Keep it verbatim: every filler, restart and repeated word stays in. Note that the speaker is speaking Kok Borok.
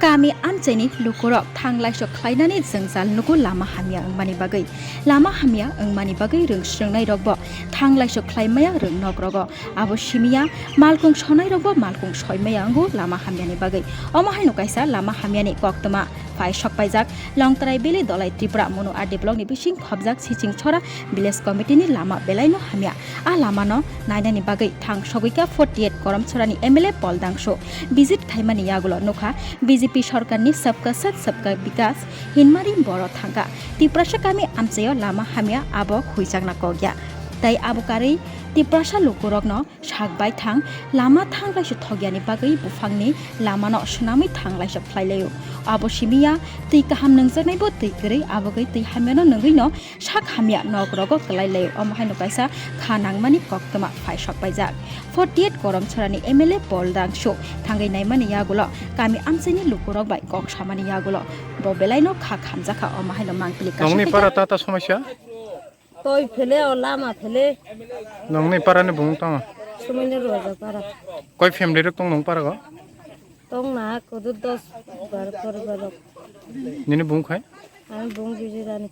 Kami amchaini lukurok thanglaiso khlainani jwngjal nugo lama hamya wngmani bagwi. Lama hamya wngmani bagwi rwng swrwngnairokbo thanglaiso khlaimaya rwng nokrogo. Abo simiya malkung sonairokbo malkung soimaya wngo lama hamyani bagwi. Omo haino kaisa lama hamyani koktwma phai sokpaijak Longtrai Valley Dolai Tripura Monu R D blockni bising khobjak Siching Chora Village Committee-ni lama belaino hamya. A lamano nainani bagwi thang sogwikha forty eight Koromchorani M L A Pol Dangso. Visit khaimani yagulo nukha B J P sorkarni Sabka Sath Sabka Vikas hinmari boro thangkha. Tiprasa kami amchaio lama hamya abo huijakna kokya. Tai abo karwi Tiprasa lukurokno sak bai thang lama thanglaiso thokyani bagwi buphangni lamano swnamwi thanglaiso khlailaio. Abo simiya twi kaham nungjaknaibo twi kwrwi abogwi twi hamyano nungwino sak hamya nokrogo kwlai laio. Omo haino kaisa kha nangmani koktwma phai sokpaijak. Forty eight Koromchorani M L A Pol Dangso thangwi naimani yagulo kami amchaini lukurok bai kok samani yagulo bo belaino kha khamjakha. Omo haino mangpili Nongni kaisa para tata somosya? Toi phele o lama phele. Nongni parani bung tamo? Sumaini Roja para. Koi family rok tong nong parago? Tong na kudu dos bar poribar rok. Nini bung khai? Ani bung bijirani.